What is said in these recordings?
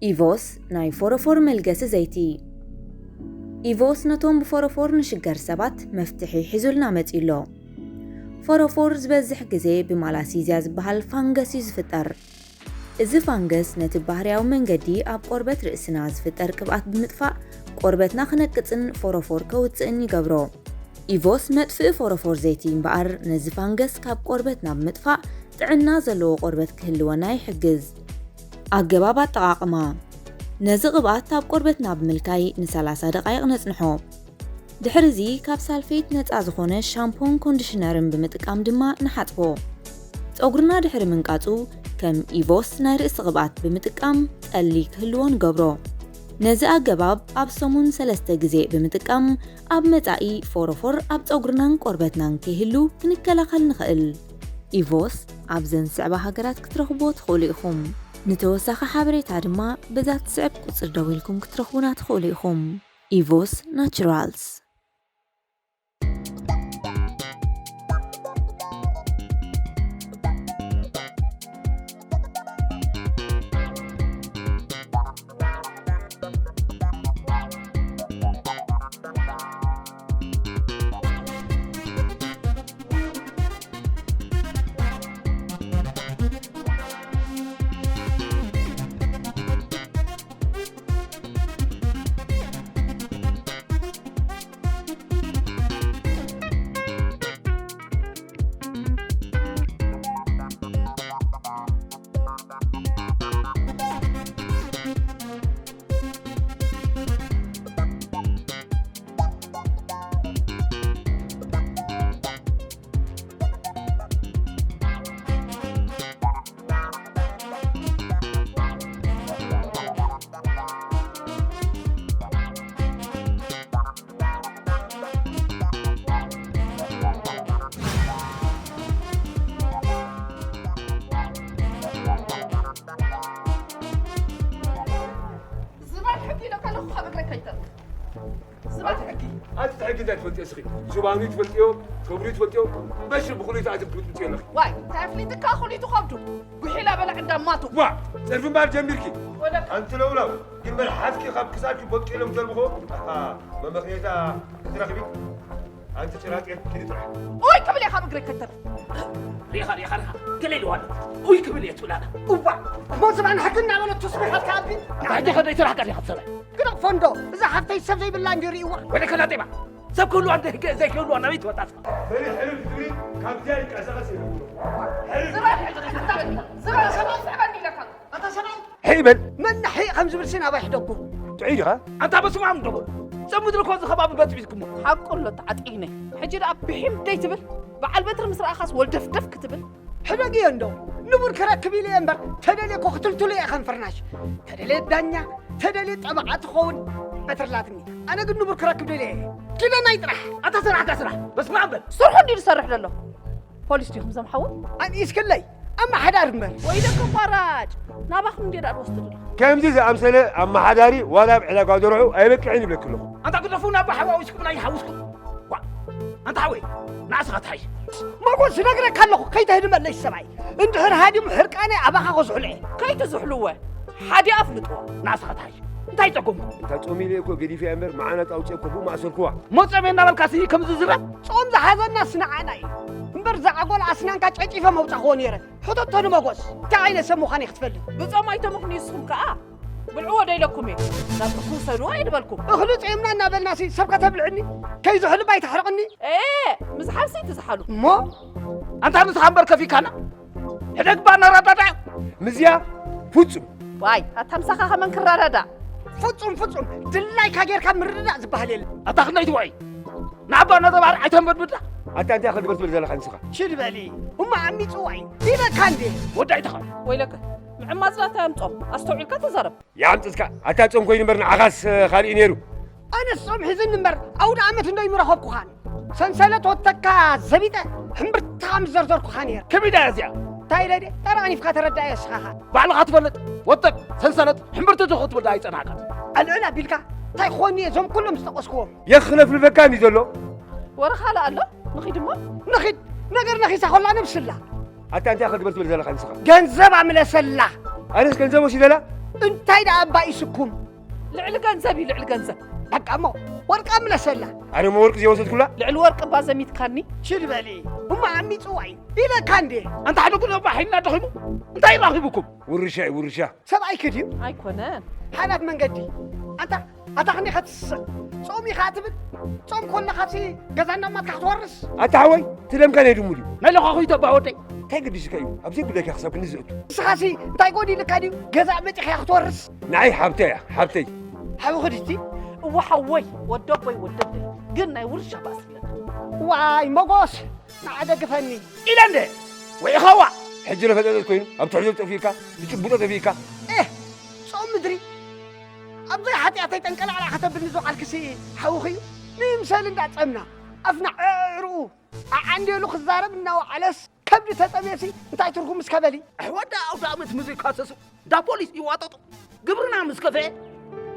ኢቮስ ናይ ፎሮፎር መልገሲ ዘይቲ። ኢቮስ ነቶም ብፎሮፎር ንሽገር ሰባት መፍትሒ ሒዙልና መጺኡ ኣሎ። ፎሮፎር ዝበዝሕ ግዜ ብማላሲዝያ ዝበሃል ፋንገስ እዩ ዝፍጠር። እዚ ፋንገስ ነቲ ባህርያዊ መንገዲ ኣብ ቆርበት ርእስና ዝፍጠር ቅብኣት ብምጥፋእ ቆርበትና ክነቅጽን ፎሮፎር ከውጽእን ይገብሮ። ኢቮስ መጥፍኢ ፎሮፎር ዘይቲ እምበኣር ነዚ ፋንገስ ካብ ቆርበትና ብምጥፋእ ጥዕና ዘለዎ ቆርበት ክህልወና ይሕግዝ። ኣገባብ ኣጠቓቕማ። ነዚ ቅብኣት ኣብ ቆርበትና ብምልካይ ንሰላሳ ደቓይቕ ነጽንሖ። ድሕሪ እዚ ካብ ሳልፌት ነጻ ዝኾነ ሻምፖን ኮንዲሽነርን ብምጥቃም ድማ ንሓጽቦ። ጸጉርና ድሕሪ ምንቃጹ ከም ኢቮስ ናይ ርእሲ ቅብኣት ብምጥቃም ጠሊ ክህልዎ ንገብሮ። ነዚ ኣገባብ ኣብ ሰሙን ሰለስተ ግዜ ብምጥቃም ኣብ መጻኢ ፎሮፎር ኣብ ጸጉርናን ቆርበትናን ከይህሉ ክንከላኸል ንኽእል። ኢቮስ ኣብዘን ዝስዕባ ሃገራት ክትረኽብዎ ትኽእሉ ኢኹም። ንተወሳኺ ሓበሬታ ድማ በዛ ትስዕብ ቁጽሪ ደዊልኩም ክትረኽቡና ትኽእሉ ኢኹም። ኢቮስ ናቹራልስ። ዝባን ሕጊ ኢለካ ኣለኹ፣ ካብ እግረይ ከይተርፍ። ዝባን ኣቲ ሕጊ፣ ኣቲ ሕጊ እንታይ ትፈልጥዮ እስኺ? ዝባኑ ትፈልጥዮ፣ ክብሪ ትፈልጥዮ፣ በሽ ብኹሉ ተኣትም ትብጥብጥዮ ኣለኺ። ዋይ፣ እንታይ ኣፍሊጥካ ኩሊቱ ከብዱ? ጉሒላ በላዕ እንዳማቱ። ዋ፣ ጸርፊ እምበኣር ጀሚርኪ። ወደ ኣንቲ ለውላው፣ ግን በል ሓዝኪ ካብ ክሳድኪ ቦቂሎም ዘልብኾ። ኣሃ፣ መመኽንያታ ክትረኽቢ። ኣንቲ ጭራጤት፣ ኪዲ ጥራሕ። ኦይ ክብል እየ ካብ እግረይ ከተርፍ። ሪኻ፣ ሪኻ፣ ሪኻ፣ ገለ ኢልዋ ኣሎ። ኡይ ክብል እየ ትብል ኣላ። እዋ፣ እሞ ዝባን ሕጊ እናበለት ተስቢሓትካ ኣቢ። ኣባሕቲ ኸደይ ስራሕካ ዲኻ ትሰርሕ? ግደፎ እንዶ፣ እዛ ሓፍተይ ሰብ ዘይብላ እንድዩ ርእይዋ። ወደ ከላጤባ፣ ሰብ ክህልዋ እንደ ህገ ዘይክህልዋ ናበይ ትወጣ? በሊ ሕልፍ ትብሊ፣ ካብዚኣ ይንቀሳቐስ የብሉ። ሕልፍ። ዝባን ሕልፍ ትብሊ፣ ዝባን ሰብኣይ ስዕበኒ ኢለካ። ኣታ ሰብኣይ፣ ሕይ በል። መን ሕይ ከም ዝብል ሲ ናባይ ሕደጉ። ጥዑይ ዲኻ? ኣንታ በስመ ኣብ እንዶ በል። ጸምድሪ እኮ እዚ ከባቢ በጥቢጥኩሞ። ሓቁ ኣሎ ተዓጢነ። ሕጂ ደኣ ብሒም ደይ ትብል፣ በዓል በትሪ ምስ ረኣኻስ ወልደፍደፍ ክትብል። ሕደግዮ እንዶ፣ ንቡር ክረክብ ኢለ እየ እምበር፣ ተደልየ እኮ ክትልትሎ እየ ከም ፍርናሽ። ተደልየ ዳኛ፣ ተደልየ ጠበቓ ትኸውን በትርላትኒ። ኣነ ግን ንቡር ክረክብ ደልየ እየ። ኪደናይ ጥራሕ። ኣታ ስራሕካ ስራሕ፣ በስመ ኣብ በል። ስርሑ እንድዩ ዝሰርሕ ዘሎ። ፖሊስ ዲኹም እዞም ሓዉ? ኣንኢስክለይ፣ ኣመሓዳሪ እምበር። ወይለከ ቋራጭ፣ ናባኹም እንድየ ደኣ ዝወስድ ዘለኹ። ከምዚ ዝኣምሰለ ኣመሓዳሪ ዋላ ኣብ ዕዳጋ ደርሑ ኣይበቅዕን ይብለኪ ኣለኹ። ኣንታ ግደፉ፣ ናብ ሓዋዊስኩም ናይ ሓውስኩም። ዋ፣ ኣንታ ሓወይ፣ ንዓስኻ ትሓይሽ። መጎስ፣ ዝነግረካ ኣለኹ፣ ከይተህድመለይ ሰብኣይ። እንድሕር ሃዲሙ ሕርቃነይ ኣባኻ ከዝሕሎ እየ። ከይትዝሕልዎ፣ ሓዲኣ ኣፍልጥዎ። ንዓስኻ ትሓይሽ። እንታይ ጸገምኩም? እንታ ጾም ኢለ እኮ ገዲፈያ እምበር፣ መዓናጣ ኣውጺአ እኮ ብኡ ማእሰርኩዋ። ሞት ጾም እናበልካ ስኒ ከምዚ ዝረብ? ጾም ዝሓዘናስ ንዓና እዩ። እምበር፣ ዝዓጎል ኣስናንካ ጨጪፈ መውጻእክዎ ነይረ። ሕተቶ ንመጎስ፣ እንታይ ዓይነት ሰብ ምዃነይ ክትፈልጥ። ብጾም ኣይተምኽኑ፣ ንስኹም ከኣ ብልዕዎ ዶ ኢለኩም እየ? ናብ ብርኩ ውሰድዎ ኣይድበልኩም። እኽሊ ጾምና እናበልናሲ ሰብ ከተብልዕኒ? ከይዝሕልባ ኣይተሕርቕኒ? ኤ፣ ምስ ሓብሲ ትዝሓሉ። እሞ? ኣንታ ንስኻ እምበር ከፊካና? ሕደግባ ነረዳዳእ። ምስያ ፍጹም። ዋይ፣ ኣታ ምሳኻ ከመን ክረዳዳእ? ፍጹም፣ ፍጹም። ድላይካ ጌርካ ምርድዳእ ዝበሃል የለን። ኣታ ክንደይ ትውዒ? ንዓባ ነጠባር ኣይተንበድብዳ። ኣታ እንታይ ከ ግበር ትብል ዘለኻ ንስኻ? ሽድ በሊ። እሞ ዓሚጽዋ እዩ። ይበካ እንዴ? ወዳይ ተኻ። ወይለከ፣ ምዕማጽ ላታ ያምጾም። ኣስተውዒልካ ተዛረብ። ይዓምጽጽካ። ኣታ ጾም ኮይኑ እምበር ንዓኻስ፣ እ፣ ካልእ እዩ ነይሩ። ኣነስ ጾም ሒዝኒ እምበር ኣውደ ኣመት እንዶ ይምረኸብኩኻን። ሰንሰለት ወተካ ዘቢጠ ሕምብርታ ምስ ዘርዘርኩኻ ነይረ። ከመይ ደኣ እዚኣ? እንታይ ኢለ ድየ? ጠራኒፍካ ተረዳእዮ እስኻ ኸኣ። ባዕልኻ ትፈልጥ። ወተክ፣ ሰንሰለት፣ ሕምብርቲ ዶ ክትብል ደኣ ኣይጸናሕካን። ኣልዕል ኣቢልካ እንታይ ክኾኑ እየ እዞም ኩሎም ዝጠቐስኩዎም? የኽ ክነፍልፈካ እንድዩ ዘሎ። ወረ ካልእ ኣሎ? ንኺድ እሞ? ንኺድ። ነገር ነኺሳ ኸላ ነብስላ። ኣታ እንታይ ክትግበር ትብል ዘለኻ ንስኻ? ገንዘብ ኣምለሰላ። ኣነስ ገንዘብ ወሲደላ? እንታይ ደኣ ኣባኢስኩም? ልዕሊ ገንዘብ እዩ፣ ልዕሊ ገንዘብ። በቃ እሞ ወርቃ ምለሰላ። ኣነ እሞ ወርቂ ዘይወሰድኩላ? ልዕሊ ወርቂ እባ ዘሚትካኒ። ችል በሊ። እሞ ዓሚጽዋ እዩ ኢለካ እንዴ? ኣንታ ሓደ ኩነ እባ ሒና ደኺሙ። እንታይ ረኺቡኩም? ውርሻ እዩ፣ ውርሻ። ሰብኣይኪ ድዩ? ኣይኮነን። ሓላፍ መንገዲ። ኣንታ ኣታ ክንዲ ከትስስቕ ጾም ኢኻ ትብል? ጾም ኮንና ካብሲ ገዛ እናማትካ ክትወርስ? ኣታ ሓወይ፣ ትደምካ ናይ ድሙ ድዩ? መለኻኹ ይተባ ወደይ። እንታይ ገዲስካ እዩ? ኣብ ዘይጉዳይካ ክሳብ ክንዲ ዝእቱ። ንስኻሲ እንታይ ጎዲልካ ድዩ? ገዛ መጺኻ ክትወርስ? ንዓይ ሓብተይ እያ፣ ሓብተይ። ሓብኺ ድቲ? እወ ሓወይ፣ ወደቦይ፣ ወደቦይ። ግን ናይ ውርሻ ባእሲ ኣለና። ዋይ፣ መጎስ፣ ንዓ ደግፈኒ። ኢለ እንደ ወይ ኻዋ። ሕጂ ለፈጠጠት ኮይኑ፣ ኣብ ትሕዞ ጠፊእካ፣ ትጭብጦ ጠፊእካ። ኤህ፣ ጾም ምድሪ። ኣብ ዘይሓጢኣተይ ጠንቀላዕላዕ ከተብልኒ ዝወዓልክሲ ሓውኺ እዩ። ንይምሰል እንዳጸምና፣ ኣፍና ዕዕርኡ፣ ኣዓንዴሉ ክዛረብ እናወዓለስ፣ ከብዲ ተጠምየሲ እንታይ ትርጉም እስከ በሊ? ኣሕዋት ደኣ ኣውደ ዓመት ምዘይካሰሱ፣ እንዳ ፖሊስ ይዋጠጡ። ግብርና ምስ ከፈኤ፣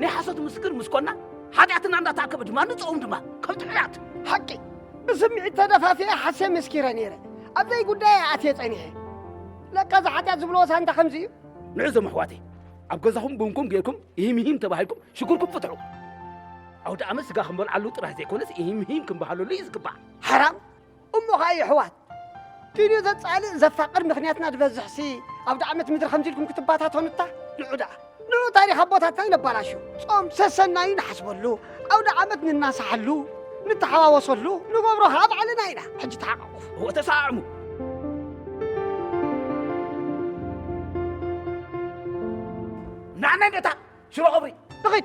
ናይ ሓሶት ምስክር ምስ ኮና፣ ሓጢኣትና እንዳተኣከበ ድማ ንጸውም ድማ፣ ከም ጥዑያት። ሓቂ፣ ብስምዒት ተደፋፊኤ ሓስየ መስኪረ ነይረ። ኣብ ዘይጉዳይ ኣትየ ጸኒሐ። ለካ እዚ ሓጢኣት ዝብልዎ ሳንታ ከምዚ እዩ። ንዕዞም ኣሕዋተይ፣ ኣብ ገዛኹም ቡንኩም ጌርኩም፣ ይሂም ይሂም ተባሂልኩም፣ ሽግርኩም ፍትሑ። ኣውደ ዓመት ስጋ ክንበልዓሉ ጥራሕ ዘይኮነስ፣ ይሂም ይሂም ክንበሃለሉ እዩ ዝግባእ። ሓራም። እሞ ኸኣ የሕዋት፣ ቪድዮ ዘጻልእ ዘፋቅር ምኽንያትና ዝበዝሕሲ፣ ኣውደ ዓመት ምድሪ ከምዚ ኢልኩም ክትባታተኑታ ንዑ ደኣ። ንዑ ታሪኽ ኣቦታትና ይነባላሹ። ጾም ሰሰናዩ ንሓስበሉ፣ ኣውደ ዓመት ንናሳሓሉ፣ ንተሓዋወሰሉ፣ ንገብሮ ኸኣ ባዕልና ኢና። ሕጂ ተሓቃቁፉ። እወ ተሰዓሙ። ናዕናይ ነታ ሽሮ ቐብሪ። ንኺድ።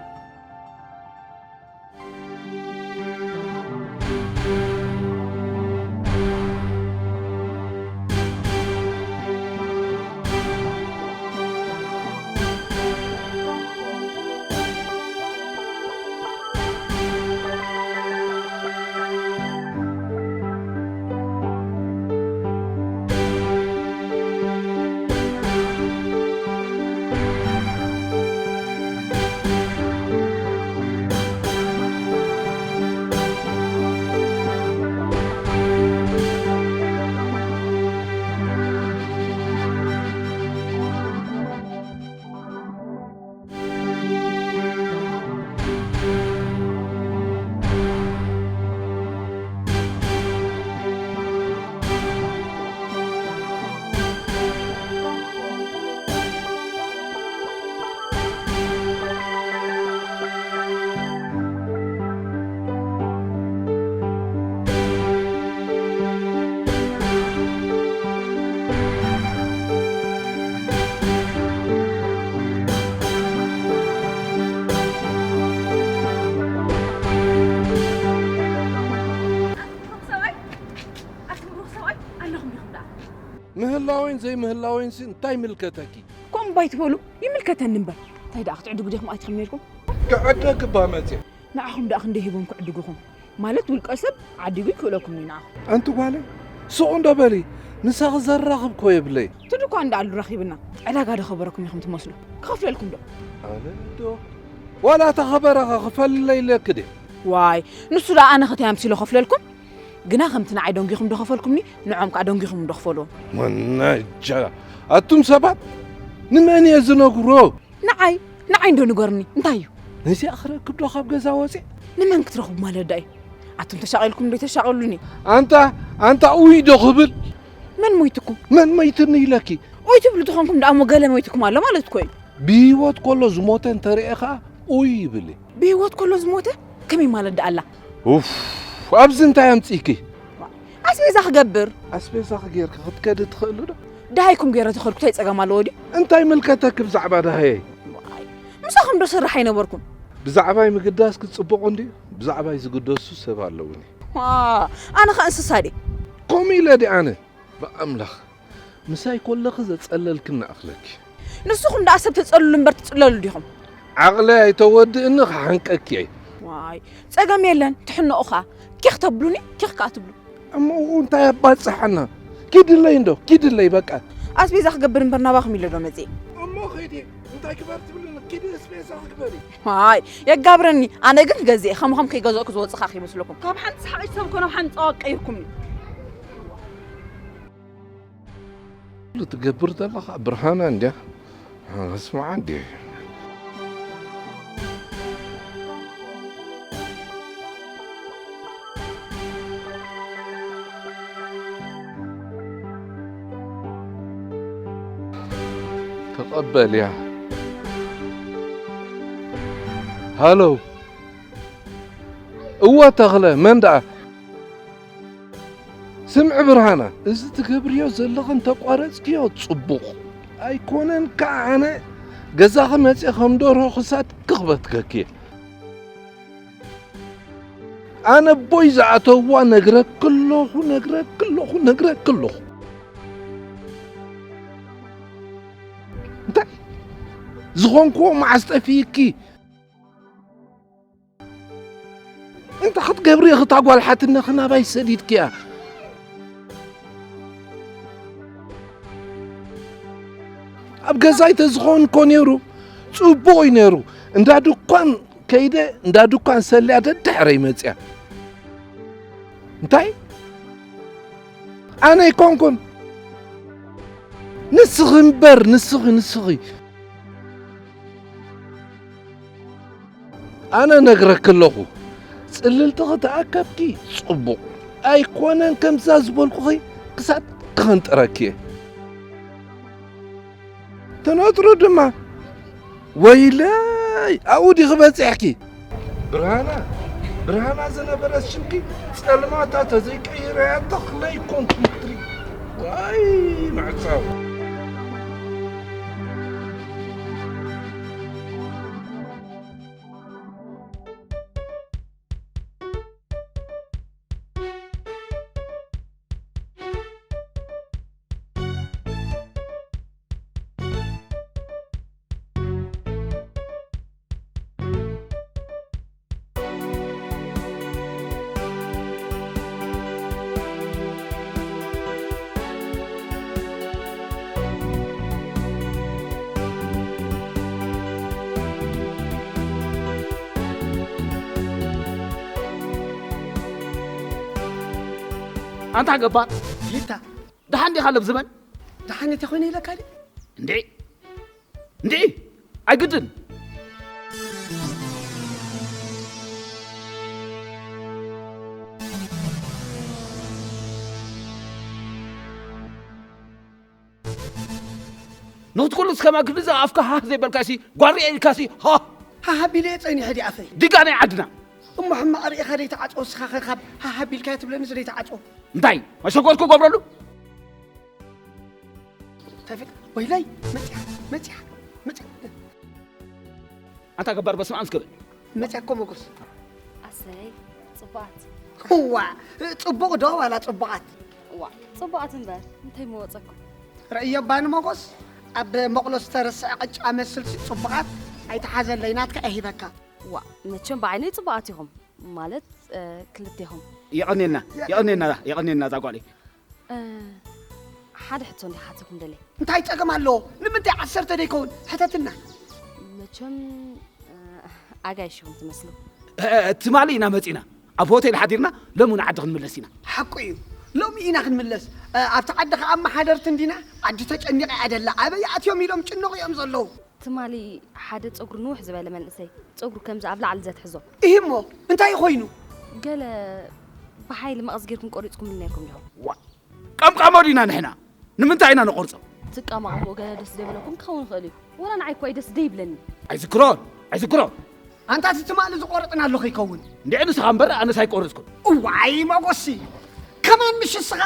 ኣቲ ብሩኽ ሰብኣይ፣ ኣቲ ብሩኽ ሰብኣይ፣ ኣለኹም ዲኹም ደኣ? ምህላወይን ዘይምህላወይንሲ እንታይ ይምልከተኪ? ከምኡ እባ ኣይትበሉ፣ ይምልከተኒ እምበር። እንታይ ደኣ ክትዕድጉ ዲኹም ኣቲኹም ነይርኩም? ክዕደግ እባ መጽየ። ንዓኹም ደኣ ክንደይ ሂቦም ክዕድጉኹም? ማለት ውልቀ ሰብ ዓዲጉ ይክእለኩም እዩ ንዓኹም። ኣንቲ ጓለይ፣ ስቕ እንዶ በሊ፣ ምሳኺ ዘራኽብ እኮ የብለይ። እቲ ድኳን ደኣ ኣሉ ረኺብና፣ ዕዳጋ ዶ ከበረኩም ኢኹም ትመስሉ? ክኸፍለልኩም ዶ? ኣነ ዶ? ዋላ እታ ከበረኻ ክፈልለይ ኢለኪ ድየ? ዋይ፣ ንሱ ደኣ ኣነ ኸተይ ኣምሲለ ከፍለልኩም? ግና ከምቲ ንዓይ ደንጊኹም ዶ ከፈልኩምኒ፣ ንዖም ከኣ ደንጊኹም ዶ ክፈልዎም? መናጃ፣ ኣቱም ሰባት፣ ንመን እየ ዝነግሮ? ንዓይ፣ ንዓይ እንዶ ንገርኒ፣ እንታይ እዩ? ነዚኣ ክረክብ ዶ ካብ ገዛ ወፅየ? ንመን ክትረኽቡ ማለት ደኣ እዩ? ኣቱም ተሻቒልኩም ዶ ተሻቐሉኒ? ኣንታ፣ ኣንታ ኡይ ዶ ክብል? መን ሞይትኩም? መን ሞይትኒ ኢለኪ? ኡይ ትብሉ ተኾንኩም ደኣ እሞ ገለ ሞይትኩም ኣሎ ማለት እኮ እዩ። ብህይወት ከሎ ዝሞተ እንተርእየ ኸኣ ኡይ ይብል እየ። ብህይወት ከሎ ዝሞተ? ከመይ ማለት ደኣ ኣላ? ኡፍ፣ ኣብዚ እንታይ ኣምጺእኪ? ኣስቤዛ ክገብር። ኣስቤዛኺ ጌርኪ ክትከዲ ትኽእሊ ዶ? ደሃይኩም ጌረ ተኸድኩ እንታይ ጸገም ኣለዎ ድዩ? እንታይ ምልከተኪ ብዛዕባ ደሃየይ? ዋይ፣ ምሳኹም ዶ ስራሕ ኣይነበርኩን? ብዛዕባይ ምግዳስኪ ጽቡቕ እንድዩ፣ ብዛዕባይ ዝግደሱ ሰብ ኣለውኒ። ዋ፣ ኣነ ኸ እንስሳ ድየ? ከምኡ ኢለ ድየ ኣነ? ብኣምላኽ፣ ምሳይ ኮለኺ ዘጸለልክኒ ኣኽለኪ። ንስኹም ደኣ ሰብ ተጸልሉ እምበር ትጽለሉ ዲኹም? ዓቕለይ ኣይተወድእኒ ክሓንቀኪ እየ። ዋይ፣ ጸገም የለን፣ ትሕነቑ ኸኣ። ኪኽ ተብሉኒ፣ ኪኽ ከኣ ትብሉ። እሞ እንታይ ኣባጽሓና? ኪድለይ እንዶ፣ ኪድለይ በቃ። ኣስቤዛ ክገብር እምበር ናባኹም ኢለ ዶ መጽእ? እሞ ኺዲ፣ እንታይ ግበር ትብልኒ? ኪዲ ኣስቤዛ ክግበሪ። ዋይ፣ የጋብረኒ። ኣነ ግን ክገዝእ እየ፣ ከማኹም ከይገዘእኩ ዝወጽእ ከይመስለኩም። ካብ ሓንቲ ሰሓቒት ሰብ እኮ ናብ ሓንቲ ጸዋቕ ቀይርኩምኒ። ትገብር ዘለኻ ብርሃና እንድያ። ስማዓ እንድያ። ቀበል እያ። ሃሎ። እወ ተኽለ፣ መን ደኣ? ስምዒ ብርሃና፣ እዚ ትገብርዮ ዘለኺ እንተቋረጽክዮ ጽቡቕ። ኣይኮነን ከኣ ኣነ ገዛኺ መጺአ ከም ደርሆ ክሳድ ክኽበትከኪ እየ። ኣነ ኣቦይ ዝኣተዋ ነግረኪ ኣለኹ፣ ነግረኪ ኣለኹ፣ ነግረኪ ኣለኹ። እንታይ ዝኾንክዎ መዓስ ጠፊእኪ? እንታይ ክትገብሪ ኢኺ እታ ጓል ሓትነኺ ናባይ ሰዲድክያ? ኣብ ገዛይ ተዝኸውን እኮ ነይሩ፣ ጽቡቕ እዩ ነይሩ። እንዳ ድኳን ከይደ፣ እንዳ ድኳን ሰልያ ደድሕረይ መጽያ። እንታይ? ኣነ ኣይኮንኩን። ንስኺ እምበር፣ ንስኺ፣ ንስኺ። ኣነ ነግረኪ ኣለኹ፣ ጽልልትኺ ተኣከብኪ ጽቡቕ። ኣይኮነን ከምዛ ዝበልኩኺ ክሳብ ክኽንጥረኪ እየ። ትነጥሩ ድማ። ወይለይ፣ ኣብኡ ዲኺ በጺሕኪ? ብርሃና፣ ብርሃና ዝነበረት ሽምኪ ጸልማታ ተዘይቀይረያ ተኽለይ ኮንኩ ምትሪ። ዋይ፣ ምዕጻው። ኣንታ ገባር፣ ይታ፣ ደሓን ዲኻ ለብ ዝበል? ደሓን እንተ ኾይነ ኢለካ ድዩ? እንዴ? እንዴ? ኣይግድን። ንኽትኩሉ እስከ ማክል ብዛ ኣፍካ ሃህ ዘይበልካሲ፣ ጓሪ ኢልካሲ፣ ሃ! ሃህ ኣቢለ ጸኒሐ ድየ ኣፈይ? ድጋ ናይ ዓድና። እሞ ሕማቕ ርኢኻ ደይትዓጽዎ እስኻ ኸ ካብ ሃህ ኣቢልካዮ ትብለኒ ዘይትዓጽዎ? እንታይ? መሸጎልኩ ገብረሉ? ተፊቅ፣ ወይለይ፣ መጽያ፣ መጽያ፣ መጽያ። ኣንታ ገባር በስመ ኣብ እስከ በል። መጽያ እኮ መጎስ። ኣሰይ፣ ጽቡቓት። እዋ፣ ጽቡቕ ዶ ዋላ ጽቡቓት? እዋ፣ ጽቡቓት እምበር፣ እንታይ መወጸኩም? ርእዮ ባኒ መጎስ፣ ኣብ መቕሎ ዝተረስዐ ቅጫ መስልሲ ጽቡቓት ኣይተሓዘለይ፣ ናትካ እየ ሂበካ። ዋ፣ መቸም ብዓይነይ ጽቡቓት ኢኹም። ማለት፣ እ፣ ክልቴኹም። የቐኔልና፣ የቐኔልና፣ የቐኔልና እዛ ጓለይ። እ፣ ሓደ ሕቶ እንዲ ክሓተኩም ደልየ። እንታይ ጸገም ኣለዎ? ንምንታይ ዓሰርተ ደይከውን? ሕተትና። መቸም፣ እ፣ ኣጋይሽ ኢኹም ትመስሉ። እ፣ ትማሊ ኢና መጺና። ኣብ ሆቴል ሓዲርና፣ ሎሚ ንዓዲ ክንምለስ ኢና። ሓቁ እዩ። ሎሚ ኢና ክንምለስ። እ፣ ኣብቲ ዓዲ ከኣ ኣመሓደርቲ እንዲና፣ ዓዲ ተጨኒቐ እያ ደላ። ኣበይ ኣትዮም ኢሎም ጭነቑ እዮም ዘለዉ። ትማሊ ሓደ ጸጉሩ ንውሕ ዝበለ መንእሰይ፣ ጸጉሩ ከምዚ ኣብ ላዕሊ ዘትሕዞ። ኢሂ እሞ፣ እንታይ ኮይኑ? ገለ ብሓይሊ መቐስ ጌርኩም ቆሪጽኩምሉ ኔርኩም ዲኹም? ዋ፣ ቀምቃሞ ዲና ንሕና? ንምንታይ ኢና ንቆርጾ? ትቀማቕምዎ ገለ ደስ ዘይብለኩም ክኸውን ይኽእል እዩ። ወላ ንዓይ እኳ እዩ ደስ ዘይብለኒ። ኣይዝክሮን፣ ኣይዝክሮን። ኣንታ እቲ ትማሊ ዝቆረጽናሉ ከይከውን? እንድዒ ንስኻ እምበር ኣነስ ኣይቆረጽኩን። እዋይ መጎሲ፣ ከማን ምሽ እስኻ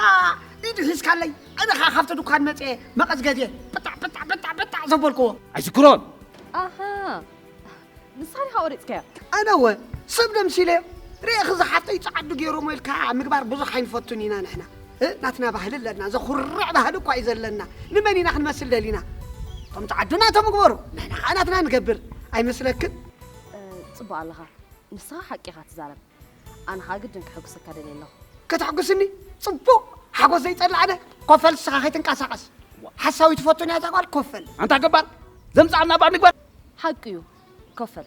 ኢዱ ሒዝካለይ፣ ኣነ ኸኣ ካብቲ ድኳን መጽየ መቐስ ገዝየ ብጣዕ፣ ብጣዕ፣ ብጣዕ፣ ብጣዕ ዘበልክዎ። ኣይዝክሮን። ኣሃ፣ ንስኻ ዲኻ ቆሪጽካዮ? ኣነ ወ፣ ሰብ ደምሲለዮ። ርኢኺ ዝሓፍተይ ጸዓዱ ገይሮሞ ኢልካ ምግባር ብዙሕ ኣይንፈቱን ኢና ንሕና። እ፣ ናትና ባህሊ ኣለና፣ ዘኹርዕ ባህሊ እኳ እዩ ዘለና። ንመን ኢና ክንመስል ደሊና? እቶም ጸዓዱ ናቶም ይግበሩ፣ ንሕና ኸኣ ናትና ንገብር። ኣይመስለክን? እ፣ ጽቡቕ ኣለኻ። ንስኻ ሓቂ ኢኻ ትዛረብ። ኣነ ኸኣ ግድን ከሐጉሰካ ደልየ ኣለኹ። ከተሕጉስኒ? ጽቡቕ! ሓጎስ ዘይጸልእ ኣነ። ኮፈል ንስኻ ከይትንቀሳቐስ። ሓሳዊ ትፈቱን እያ እዛ ጓል፣ ኮፈል። ኣንታ ገባር፣ ዘምጽኣና ባር ንግበር። ሓቂ እዩ። ኮፈል።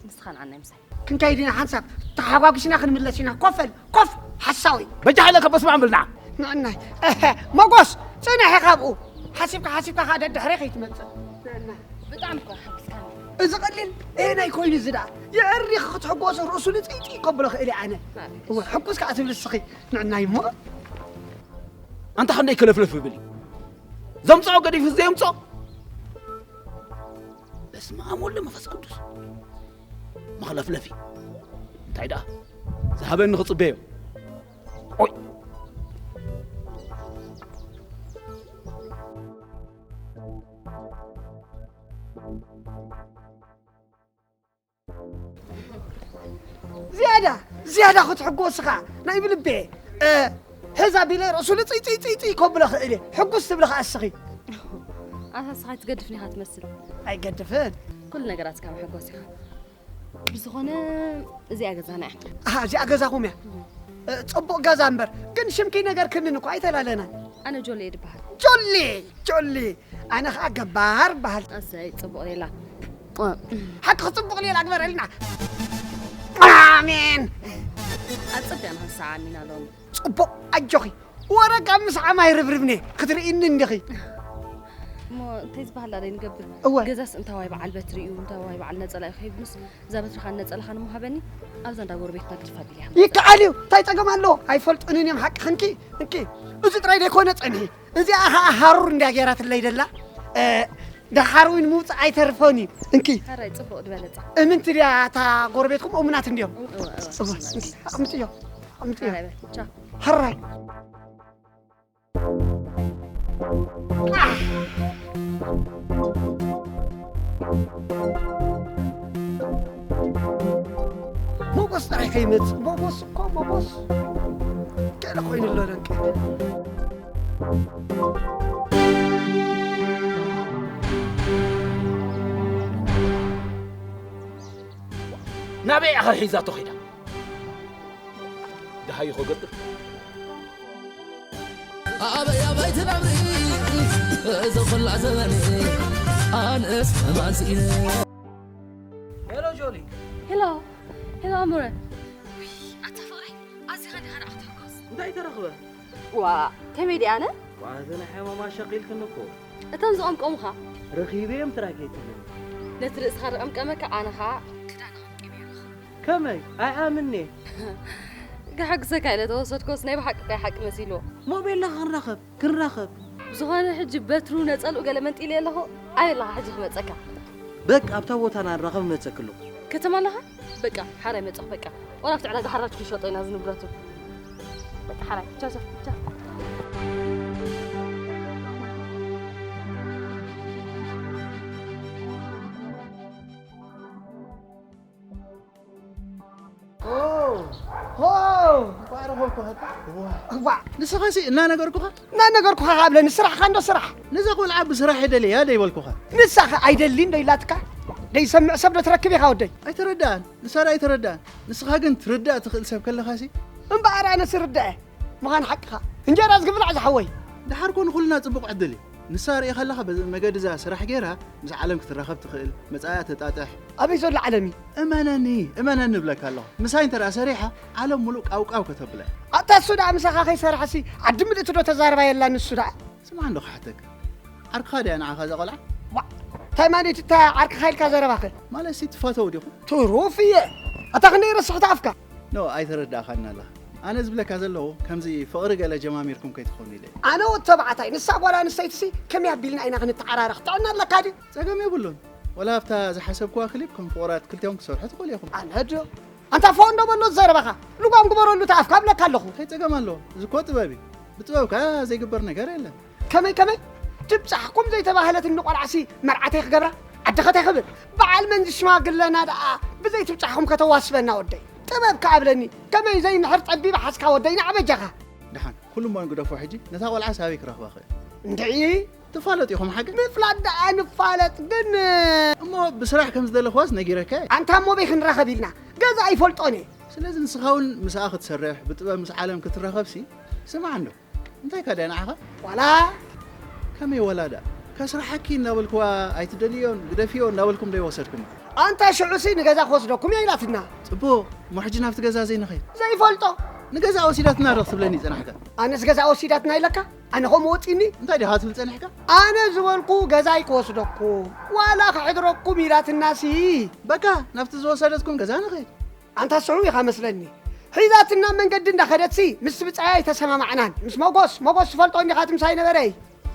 ንስኻ ንዓናይ ምሳይ። ክንከይድ ኢና ሓንሳብ። ተሓጓጒስና ክንምለስ ኢና። ኮፈል፣ ኮፍ! ሓሳዊ። በጃ ሓይለ ከበስማ እምብልና። ንዕናይ። እሀ፣ መጎስ፣ ጽንሕ ኢኻ ኣብኡ። ሓሲብካ፣ ሓሲብካ ኸኣ ደድሕረይ ከይትመጽእ። ንዕናይ። ብጣዕሚ እኮ ሓጉስካኒ። እዚ ቀሊል፣ እሄ ናይ ኮይኑ እዚ ደኣ። የዕሪኽ ክትሕጎሶ ርእሱ ንጽይጽይ ከብሎ ክእል እየ ኣነ። ማለት። እወ፣ ሕጉስ ከኣ ትብል እስኺ። ንዕናይ እሞ። ኣንታ ክንደይ ከለፍለፍ ይብል እዩ። ዘምጽኦ ገዲፉ ዘየምጽኦ። በስመ ኣብ ወወልድ ወመንፈስ ቅዱስ። መኽለፍለፊ። እንታይ ደኣ? ዝሃበኒ ክጽበዮ። ኦይ። ዝያዳ፣ ዝያዳ ክትሕጎስ ኢኻ። ናይ ብልቤ፣ እ፣ ሕዛ ቢለ ርእሱ ልጽይ ጽይ ጽይ ጽይ ከብሎ ክእል እየ። ሕጉስ ትብሊ ኸኣ እስኺ። ኣታ ንስኻ ኣይትገድፍን ኢኻ ትመስል። ኣይገድፍን። ኩሉ ነገራትካ መሐጎስ ኢኻ። ብዝኾነ እዚኣ ገዛና እያ። ኣሃ፣ እዚኣ ገዛኹም እያ። እ፣ ጽቡቕ ገዛ እምበር፣ ግን ሽምኪ ነገር ክንን እኮ ኣይተላለናን። ኣነ ጆሊ እየ ድበሃል። ጆሊ፣ ጆሊ። ኣነ ኸኣ ገባር በሃል። ኣሰይ፣ ጽቡቕ ሌላ። ሓቂ ጽቡቕ ሌላ ግበረልና። ኣሜን። ኣጸቢቕና ክንሰዓም ኢና ሎሚ። ጽቡቕ፣ ኣጆኺ። ወረ ካብ ምስዓም ኣይርብርብኒ፣ ክትርእይኒ እንዲኺ። እሞ እንታይ ዝበሃል ደኣ ንገብር? እወ። ገዛስ እንታዋይ በዓል በትሪ እዩ፣ እንታዋይ በዓል ነጸላ እዩ ከይብሉስ፣ እዛ በትርኻን ነጸላኻን እሞ ሃበኒ፣ ኣብዛ እንዳ ጎረቤትና ግድፋ ቢልያ። ይከኣል እዩ፣ እንታይ ጸገም ኣለዎ? ኣይፈልጡንን እዮም ሓቅኽንኪ። እንኪ፣ እዚ ጥራይ ደይኮነ ጸንሒ። እዚኣ ኸኣ ሃሩር እንድያ ጌራትለይ ደላ። እ፣ ደሓር እውን ምውጻእ ኣይተርፎን እዩ። እንኪ። ሕራይ ጽቡቕ ዝበለጸ። እምንቲ ድያ እታ ጎረቤትኩም? እሙናት እንድዮም። እወ፣ እወ፣ እወ። እንኪ፣ ኣቕምጥዮ፣ ኣቕምጥዮ። ሕራይ በል፣ ቻው። ሕራይ። ሞጎስ ጥራይ ከይመጽእ፣ ሞጎስ እኮ፣ ሞጎስ። ገለ ኮይኑ ኣሎ ደንቀ። ናበይ ኢኻ ሒዛቶ ኸይዳ? ደሃዩ ክገብር። ኣበይ ኣበይ ትነብሪ እዚ ኹላ ዘበን ኣነስ ከማን ስኢነ። ሄሎ ጆሊ። ሄሎ፣ ሄሎ ኣሞረ። ውይ፣ ኣታ ፍቕረይ፣ ኣዚኻ ዲኻ ደኣ ክትሕጎስ? እንታይ ተረኽበ? ዋ፣ ከመይ ድየ ኣነ? ዋ፣ እዘን ሕማማ ሸቒልክን እኮ። እቶም ዝቐምቀሙኻ? ረኺበዮም ትራኬት ትብል። ነቲ ርእስኻ ዝቐምቀመካ ኣነ ኸኣ ክዳን ቐምቂመ ይረኽብ። ከመይ? ኣይኣምን'የ። ክሕግዘካ ኢለ ተወሰድኮስ ናይ ብሓቂ እንታይ ሓቂ መሲልዎ። ሞቤላ ክንራኸብ፣ ክንራኸብ። ብዝኾነ ሕጂ በትሩ ነጸልኡ ገለ መንጢለ ኣለኹ። ኣበይ ኣለኻ ሕጂ ክመጸካ? በቃ ኣብታ ቦታና ንራኸብ እመጸኪ ኣለኹ። ከተማ ኣለኻ? በቃ ሓራይ መጸኹ በቃ። ዋላ ኣብቲ ዕዳጋ ሓራጅ ክንሸጦ ኢና እዚ ንብረቱ። በቃ ሓራይ። ቻው ቻው ቻው። ኦ፣ ሆ፣ እንኳዕ ረኸብኩኻ። እዋ። እዋ። ንስኻሲ እናነገርኩኻ? እናነገርኩኻ ካብ ለኒ ስራሕኻ እንዶ ስራሕ። ነዛ ቆልዓ ብስራሕ እየ ደልያ ደይበልኩኻ? ንሳኸ ኣይደልን ዶ ኢላትካ? ደይሰምዕ ሰብ ዶ ትረክብ ኢኻ ወደይ? ኣይተረድኣን። ንሳ ደኣ ኣይተረድኣን። ንስኻ ግን ትርዳእ ትኽእል ሰብ ከለኻሲ? እምበኣር ኣነስ ይርዳእ። ምዃን ሓቅኻ። እንጀራ ዝግብላዕ ዝሓወይ። ደሓር ኮ ንኹልና ጽቡቕ ዕድል እዩ። ንሳ ርእኻ ኣለኻ በዚ መገዲ እዛ ስራሕ ገይራ ምስ ዓለም ክትራኸብ ትኽእል፣ መጻኢኣ ተጣጥሕ። ኣበይ ዘሎ ዓለም እዩ? እመነኒ፣ እመነኒ እብለካ ኣለኹ። ምሳይ እንተ ደኣ ሰሪሓ፣ ዓለም ሙሉእ ቃውቃው ከተብላ እያ። ኣታ እሱ ደኣ ምሳኻ ከይሰርሐሲ፣ ዓዲ ምልእቲ ዶ ተዛርባ የላን ንሱ ደኣ? ስማዕ እንዶ ክሓተካ። ዓርክኻ ድያ ንዓኻ እዛ ቆልዓ? ዋ፣ እንታይ ማለት እዩ እታ ዓርክኻ ኢልካ ዘረባኸ? ማለትሲ ትፋተው ዲኹም? ትሩፍ እየ። ኣታ ክንደይ ረስሕቲ ኣፍካ? ኖ፣ ኣይተረዳእኻን ኣለኻ። ኣነ ዝብለካ ዘለኹ፣ ከምዚ ፍቕሪ ገለ ጀማሚርኩም ከይትኾኑ ኢለ እየ። ኣነ ወዲ ተባዕታይ፣ ንሳ ጓል ኣንስተይትሲ ከመይ ኣቢልና ኢና ክንተዓራረኽ? ጥዕና ኣለካ ድዩ? ጸገም የብሉን። ወላ ኣብታ ዝሓሰብኩዋ ክሊፕ ከም ፍቑራት ክልቲኦም ክትሰርሑ ትኽእሉ ኢኹም። ኣነ ዶ? ኣንታ ፎን ዶ በሎ ዘረባኻ። ልጓም ግበረሉ እታ ኣፍካ እብለካ ኣለኹ። እንታይ ጸገም ኣለዎ? እዚ እኮ ጥበብ እዩ። ብጥበብ ከኣ ዘይግበር ነገር የለን። ከመይ ከመይ? ትብጻሕኩም ዘይተባህለት እንዲ ቆልዓሲ መርዓተይ ክገብራ? ዓዲ ኸተይ ክብል? በዓል መንዚ ሽማግለና ደኣ ብዘይ ትብጻሕኩም ከተዋስበና ወደይ። ጥበብ ከኣ ብለኒ። ከመይ ዘይምሕር ጸቢብ ሓዝካ ወደይ ንዓ በጃኻ። ደሓን፣ ኩሉ እሞ ንግደፎ ሕጂ። ነታ ቆልዓስ ኣበይ ክረኽባ ኽእል? እንድዒ! ትፋለጡ ኢኹም ሓቂ? ምፍላጥ ደኣ ንፋለጥ ግን። እሞ ብስራሕ ከም ዝደለኽዋስ ነጊረካ እየ። ኣንታ እሞ በይ ክንራኸብ ኢልና? ገዛ ኣይፈልጦን እየ። ስለዚ ንስኻ እውን ምስኣ ክትሰርሕ፣ ብጥበብ ምስ ዓለም ክትራኸብሲ፣ ስማዕ እንዶ። እንታይ ከ ድያ ንዓኻ? ዋላ። ከመይ ዋላ ደኣ? ከስርሓኪ እናበልክዋ ኣይትደልዮን ግደፍዮ እናበልኩም ዶ ይወሰድኩማ? ኣንታ ሽዑሲ ንገዛ ክወስደኩም እየ ኢላትና። ጽቡቕ፣ እሞ ሕጂ ናብቲ ገዛ ዘይንኸይድ? ዘይፈልጦ። ንገዛ ወሲዳትና ዶ ክትብለኒ ጸናሕካ? ኣነስ ገዛ ወሲዳትና ኢለካ? ኣነ ከምኡ ወጺኒ? እንታይ ዲኻ ትብል ጸኒሕካ? ኣነ ዝበልኩ ገዛይ ክወስደኩም፣ ዋላ ከሕድረኩም ኢላትናሲ። በቃ፣ ናብቲ ዝወሰደትኩም ገዛ ንኸይድ። ኣንታ ስዑ ኢኻ መስለኒ። ሒዛትና መንገዲ እንዳኸደትሲ፣ ምስ ብጻያ ኣይተሰማማዕናን። ምስ ሞጎስ፣ ሞጎስ ትፈልጦ እንዲኻ ትምሳይ ነበረይ።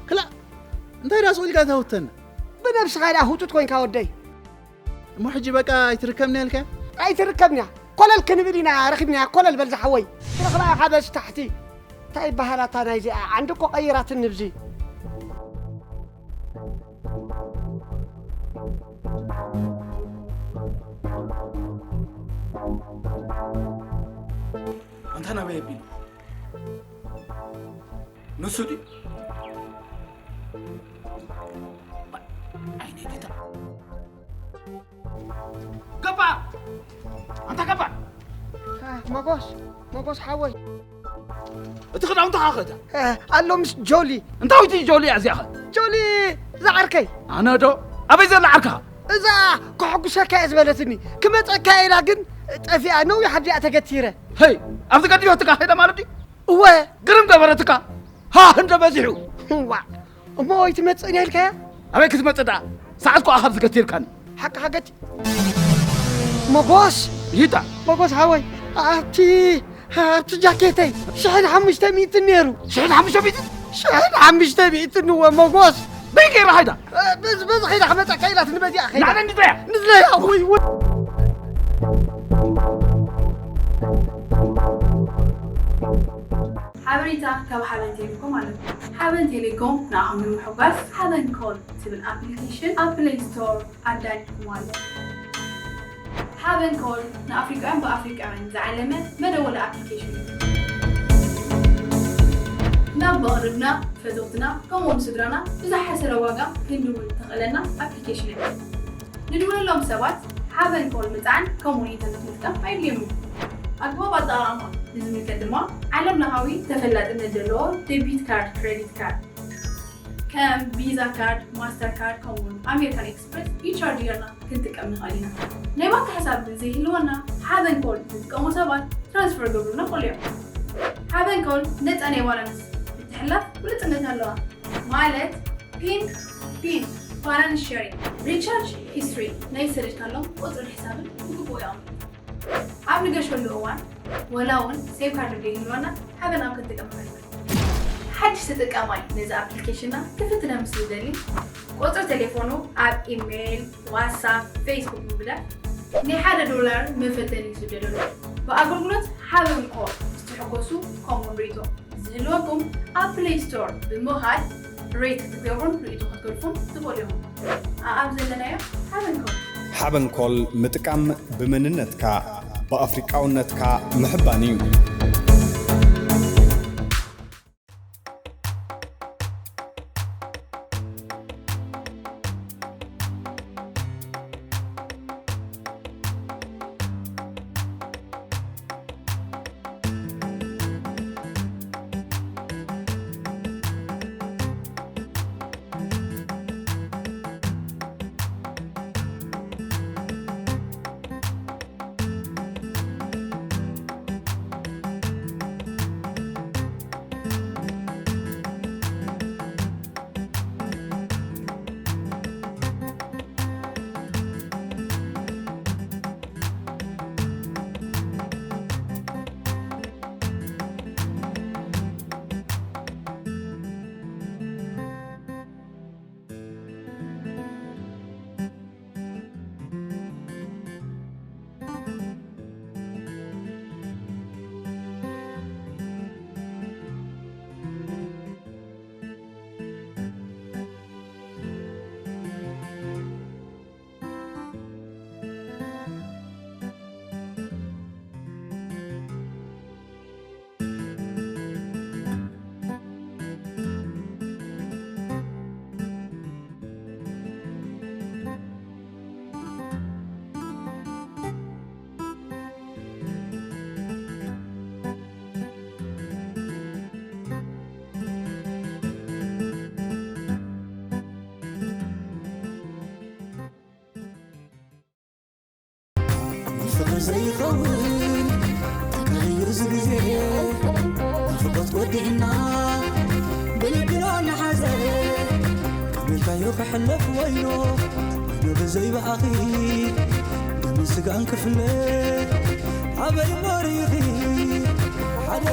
ክላእ፣ እንታይ ደኣ ስቕ ኢልካ ተውተና? ብነብስኻ ደኣ ህውቱት ኮንካ ወደይ። እሞ ሕጂ በቃ ኣይትርከብን እያ ኢልካ? ኣይትርከብን እያ። ኮለል ክንብል ኢና ረኺብናያ። ኮለል በል ዝሓወይ። ረኽባ ሓበሽ ታሕቲ። እንታይ ይበሃል ኣታ ናይዚኣ? ዓንዲ እኮ ቀይራትኒ ብዚ። ኣንታ ናበይ ኣቢሉ? ንሱ ድዩ? ዓይነይ ጌታ። ገባ! ኣንታ ገባ! እ፣ መጎስ፣ መጎስ ሓወይ። እቲ ክዳውንትኻ ኸ እታ? እ፣ ኣሎ ምስ ጆሊ። እንታይ እቲ ጆሊ እያ እዚኣ ኸ? ጆሊ፣ እዛ ዓርከይ። ኣነ ዶ? ኣበይ ዘላ ዓርክኻ? እዛ ከሐጉሰካ እየ ዝበለትኒ። ክመጸካ ኢላ ግን ጠፊኣ፣ ነዊሕ ኣብዚኣ ተገቲረ። ሄይ፣ ኣብዚ ገዲፈትካ ኸይዳ ማለት ድዩ? እወ። ግርም ገበረትካ። ሃህ እንደ በዚሑ። ዋዕ። እሞ ኣይትመጽእን ኢልካያ? ኣበይ ክትመጽእ ደኣ? ሰዓት እኮ ኣኻብ ዝገቲርካኒ። ሓቂ ሓገቲ። መጎስ! ይታ። መጎስ ሓወይ፣ ኣብቲ፣ ኣብቲ ጃኬተይ ሽሕን ሓሙሽተ ሚእትን ነይሩ። ሽሕን ሓሙሽተ ሚእትን? ሽሕን ሓሙሽተ ሚእትን እወ መጎስ። በይ ገይራ ኸይዳ? እ፣ በዝ-፣ በዚ ኸይዳ ክመጸካ ኢላትኒ በዚኣ ኸይዳ። ንዓና ንድለያ? ንድለያ፣ ወይ፣ ወይ። ሓበሬታ ካብ ሓበን ቴሌኮም ኣለኩም። ሓበን ቴሌኮም ንኣኹም ንምሕጓስ ሓበን ኮል ትብል ኣፕሊኬሽን ኣብ ፕሌይ ስቶር ኣዳሊኹም ኣሎ። ሓበን ኮል ንኣፍሪቃውያን ብኣፍሪቃውያን ዝዓለመ መደወሊ ኣፕሊኬሽን እዩ። ናብ መቕርብና፣ ፈተውትና፣ ከምኡውን ስድራና ብዝሓሰረ ዋጋ ክንድውል ተኽእለና ኣፕሊኬሽን እያ። ንድውለሎም ሰባት ሓበን ኮል ምጽዓን ከምኡውን ኢንተርነት ምጥቃም ኣየድልዮምን እዩ። ኣግባብ ኣጠቓቕማ ንዝምልከት ድማ ዓለም ለኻዊ ተፈላጥነት ዘለዎ ዴቢት ካርድ፣ ክሬዲት ካርድ ከም ቪዛ ካርድ፣ ማስተር ካርድ ከምኡውን ኣሜሪካን ኤክስፕረስ ኢቻርጅ ጌርና ክንጥቀም ንኽእል ኢና። ናይ ባንክ ሕሳብ ዘይህልወና ሓበን ኮል ዝጥቀሙ ሰባት ትራንስፈር ገብሩልና ይኽእሉ እዮም። ሓበን ኮል ነጻ ናይ ባላንስ ምትሕልላፍ ብሉጽነት ኣለዋ። ማለት ፒን፣ ፒን፣ ባላንስ ሼሪንግ፣ ሪቻርጅ ሂስትሪ፣ ናይ ዝሰደድካሎም ቁጽርን ሕሳብን ብግቡእ የቐምጡ። ኣብ ንገሸሉ እዋን ወላ እውን ሴም ካርድ ዘይህልወና ሓበን ኣብ ክንጥቀም ንኽእል ኢና። ሓድሽ ተጠቃማይ ነዚ ኣፕሊኬሽንና ክፍትነ ምስ ዝደሊ ቁጽሪ ቴሌፎኑ ኣብ ኢሜይል፣ ዋትሳፕ፣ ፌስቡክ ምብዳል ናይ ሓደ ዶላር መፈተኒ ይስደደሉ። ብኣገልግሎት ሓበን ኮል ምስ ትሕጎሱ ከምኡውን ርእይቶ ዝህልወኩም ኣብ ፕሌይ ስቶር ብምኻድ ሬት ክትገብሩን ርእይቶ ክትገድፉን ትኽእሉ ኢኹም። ኣኣብ ዘለናዮ ሓበን ኮል። ሓበን ኮል ምጥቃም ብመንነትካ ብኣፍሪቃውነትካ ምሕባን እዩ። ንፍቕሪ ዘይኸውን ተጋይዩ እዚ ግዜ፣ ናፍቖት ወዲእና ብልብና ንሓዘን። ከመይ ኢልካዮ ክሕለፍ ወይኖ፣ ወይኖ ብዘይ ብኣኺ፣ ደምን ስጋን ክፍለ ኣበይ እሞ ርኢኺ፣ ሓደ